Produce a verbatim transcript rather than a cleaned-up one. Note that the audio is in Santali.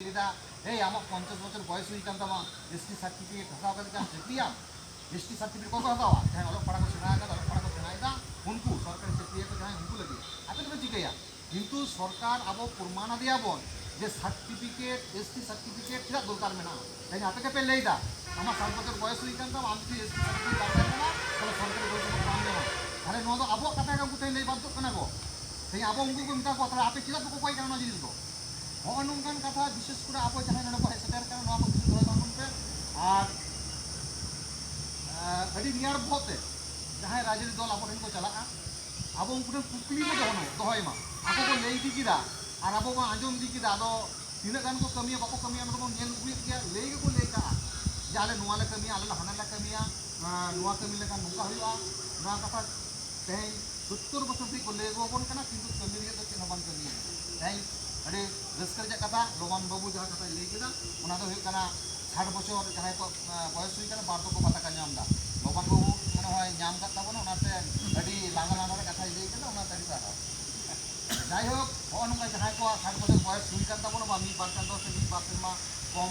ᱞᱟᱹᱭᱫᱟ, ᱮᱭ, ᱟᱢᱟᱜ ᱯᱚᱧᱪᱟᱥ ᱵᱚᱪᱷᱚᱨ ᱵᱚᱭᱮᱥ ᱦᱩᱭ ᱠᱟᱱ ᱛᱟᱢᱟ, ᱮᱥ ᱴᱤ ᱥᱟᱨᱴᱤᱯᱷᱤᱠᱮᱴ ᱦᱟᱛᱟᱣ ᱠᱟᱛᱮ ᱪᱮᱫ ᱮᱢ ᱪᱟᱹᱠᱨᱤᱭᱟᱢ? ᱮᱥ ᱴᱤ ᱥᱟᱨᱴᱤᱯᱷᱤᱠᱮᱴ ᱚᱠᱚᱭ ᱠᱚ ᱦᱟᱛᱟᱣᱟ? ᱡᱟᱦᱟᱸᱭ ᱚᱞᱚᱜ ᱯᱟᱲᱦᱟᱜ ᱠᱚ ᱥᱮᱬᱟ ᱟᱠᱟᱫᱟ, ᱚᱞᱚᱜ ᱯᱟᱲᱦᱟᱜ ᱠᱚ ᱥᱮᱬᱟᱭᱮᱫᱟ, ᱩᱱᱠᱩ ᱥᱚᱨᱠᱟᱨᱤ ᱪᱟᱹᱠᱨᱤᱭᱟ ᱠᱚ ᱡᱟᱦᱟᱸᱭ, ᱩᱱᱠᱩ ᱞᱟᱹᱜᱤᱫ᱾ ᱟᱯᱮ ᱫᱚᱯᱮ ᱪᱤᱠᱟᱹᱭᱟ? ᱠᱤᱱᱛᱩ ᱥᱚᱨᱠᱟᱨ ᱟᱵᱚ ᱯᱨᱚᱢᱟᱱ ᱟᱫᱮᱭᱟ ᱵᱚᱱ ᱡᱮ ᱥᱟᱨᱴᱤᱯᱷᱤᱠᱮᱴ, ᱮᱥ ᱴᱤ ᱥᱟᱨᱴᱤᱯᱷᱤᱠᱮᱴ ᱪᱮᱫᱟᱜ ᱫᱚᱨᱠᱟᱨ ᱢᱮᱱᱟᱜᱼᱟ? ᱛᱮᱦᱮᱧ ᱟᱯᱮ ᱜᱮᱯᱮ ᱞᱟᱹᱭᱫᱟ, ᱟᱢᱟᱜ ᱥᱟᱴ ᱵᱚᱪᱷᱚᱨ ᱵᱚᱭᱮᱥ ᱦᱩᱭ ᱠᱟᱱ ᱛᱟᱢᱟ, ᱟᱢ ᱡᱩᱫᱤ ᱮᱥ ᱴᱤ ᱥᱟᱨᱴᱤᱯᱷᱤᱠᱮᱴ ᱵᱟᱢ ᱧᱟᱢᱟ, ᱛᱟᱦᱚᱞᱮ ᱥᱚᱨᱠᱟᱨᱤ ᱜᱚᱲᱚ ᱥᱚᱯᱚᱦᱚᱫ ᱵᱟᱢ ᱧᱟᱢᱟ᱾ ᱛᱟᱦᱚᱞᱮ ᱱᱚᱣᱟ ᱫᱚ ᱟᱵᱚᱣᱟᱜ ᱠᱟᱛᱷᱟ ᱜᱮ ᱩᱱᱠᱩ ᱴᱷᱮᱱ ᱞᱟᱹᱭ ᱵᱟᱫᱽᱫᱷᱚᱜ ᱠᱟᱱᱟ ᱠᱚ᱾ ᱛᱮᱦᱮᱧ ᱟᱵᱚ ᱩᱱᱠᱩ ᱠᱚ ᱢᱮᱛᱟ ᱠᱚᱣᱟ, ᱛᱟᱦᱚᱞᱮ ᱟᱯᱮ ᱪᱮᱫᱟᱜ ᱯᱮ ᱠᱚᱠᱚᱭ ᱠᱟᱱᱟ ᱱᱚᱣᱟ ᱡᱤᱱᱤᱥ ᱫᱚ? ᱦᱚᱸᱜᱼᱚ ᱱᱚᱝᱠᱟᱱ ᱠᱟᱛᱷᱟ, ᱵᱤᱥᱮᱥ ᱠᱚᱨᱮ ᱟᱵᱚ ᱡᱟᱦᱟᱸᱭ ᱱᱚᱰᱮ ᱵᱚ ᱦᱮᱡ ᱥᱮᱴᱮᱨ ᱠᱟᱱᱟ, ᱱᱚᱣᱟ ᱠᱚ ᱵᱤᱥᱚᱭ ᱫᱚᱦᱚᱭ ᱛᱟᱵᱚᱱ ᱯᱮ᱾ ᱟᱨ, ᱟᱨ ᱟᱹᱰᱤ ᱱᱤᱭᱟᱨ ᱵᱚᱦᱚᱜ ᱛᱮ ᱡᱟᱦᱟᱸᱭ ᱨᱟᱡᱽᱟᱹᱨᱤ ᱫᱚᱞ ᱟᱵᱚ ᱴᱷᱮᱱ ᱠᱚ ᱪᱟᱞᱟᱜᱼᱟ, ᱟᱵᱚ ᱩᱱᱠᱩ ᱴᱷᱮᱱ ᱠᱩᱠᱞᱤ ᱵᱚ ᱫᱚᱦᱚ, ᱫᱚᱦᱚᱭ ᱢᱟ᱾ ᱟᱠᱚ ᱠᱚ ᱞᱟᱹᱭ ᱤᱫᱤ ᱠᱮᱫᱟ ᱟᱨ ᱟᱵᱚ ᱵᱚᱱ ᱟᱸᱡᱚᱢ ᱤᱫᱤ ᱠᱮᱫᱟ, ᱟᱫᱚ ᱛᱤᱱᱟᱹᱜ ᱜᱟᱱ ᱠᱚ ᱠᱟᱹᱢᱤᱭᱟ, ᱵᱟᱠᱚ ᱠᱟᱹᱢᱤᱭᱟ, ᱚᱱᱟ ᱫᱚᱵᱚᱱ ᱧᱮᱞ ᱟᱹᱜᱩᱭᱮᱫ ᱜᱮᱭᱟ᱾ ᱞᱟᱹᱭ ᱜᱮᱠᱚ ᱞᱟᱹᱭ ᱠᱟᱜᱼᱟ ᱡᱮ ᱟᱞᱮ ᱱᱚᱣᱟ ᱞᱮ ᱠᱟᱹᱢᱤᱭᱟ, ᱟᱞᱮ ᱞᱮ ᱦᱟᱱᱟ ᱞᱮ ᱠᱟᱹᱢᱤᱭᱟ, ᱟᱨ ᱱᱚᱣᱟ ᱠᱟᱹᱢᱤ ᱞᱮᱠᱷᱟᱱ ᱱᱚᱝᱠᱟ ᱦᱩᱭᱩᱜᱼᱟ᱾ ᱱᱚᱣᱟ ᱠᱟᱛᱷᱟ ᱛᱮᱦᱮᱧ ᱥᱳᱛᱛᱳᱨ ᱵᱚᱪᱷᱚᱨ ᱫᱷᱟᱹᱵᱤᱡ ᱠᱚ ᱞᱟᱹᱭ ᱟᱹᱜᱩ ᱟᱵᱚᱱ ᱠᱟᱱᱟ, ᱠᱤᱱᱛᱩ ᱠᱟᱹᱢᱤ ᱨᱮᱭᱟᱜ ᱫᱚ ᱪᱮᱫ ᱦᱚᱸ ᱵᱟᱝ ᱠᱟᱹᱢᱤ ᱠᱟᱱᱟ᱾ ᱛᱮᱦᱮᱧ ᱟᱹᱰᱤ ᱨᱟᱹᱥᱠᱟᱹ ᱨᱮᱭᱟᱜ ᱠᱟᱛᱷᱟ, ᱞᱚᱵᱟᱱ ᱵᱟᱹᱵᱩ ᱡᱟᱦᱟᱸ ᱠᱟᱛᱷᱟᱭ ᱞᱟᱹᱭ ᱠᱮᱫᱟ, ᱚᱱᱟ ᱫᱚ ᱦᱩᱭᱩᱜ ᱠᱟᱱᱟ ᱥᱟᱴ ᱵᱚᱪᱷᱚᱨ ᱡᱟᱦᱟᱸᱭ ᱠᱚ, ᱟᱸ, ᱵᱚᱭᱚᱥ ᱦᱩᱭ ᱠᱟᱱᱟ, ᱵᱟᱨ ᱫᱚᱠᱚ ᱵᱷᱟᱛᱟ ᱠᱚ ᱧᱟᱢ ᱮᱫᱟ᱾ ᱞᱚᱵᱟᱱ ᱵᱟᱹᱵᱩ ᱢᱚᱱᱮ ᱦᱚᱭ ᱧᱟᱢ ᱠᱟᱫ ᱛᱟᱵᱚᱱᱟ, ᱚᱱᱟᱛᱮ ᱟᱹᱰᱤ ᱞᱟᱸᱫᱟ ᱞᱟᱸᱫᱟ ᱨᱮ ᱠᱟᱛᱷᱟᱭ ᱞᱟᱹᱭ ᱠᱮᱫᱟ, ᱚᱱᱟᱛᱮ ᱟᱹᱰᱤ ᱥᱟᱨᱦᱟᱣ᱾ ᱡᱟᱭᱦᱳᱠ, ᱦᱚᱸᱜᱼᱚ ᱱᱚᱝᱠᱟ ᱡᱟᱦᱟᱸᱭ ᱠᱚᱣᱟᱜ ᱥᱟᱴ ᱵᱚᱪᱷᱚᱨ ᱵᱚᱭᱮᱥ ᱦᱩᱭ ᱠᱟᱱ ᱛᱟᱵᱚᱱᱟ, ᱵᱟ ᱢᱤᱫ ᱵᱟᱨ ᱪᱟᱸᱫᱚ ᱥᱮ ᱢᱤᱫ ᱵᱟᱨ ᱥᱮᱨᱢᱟ ᱠᱚᱢ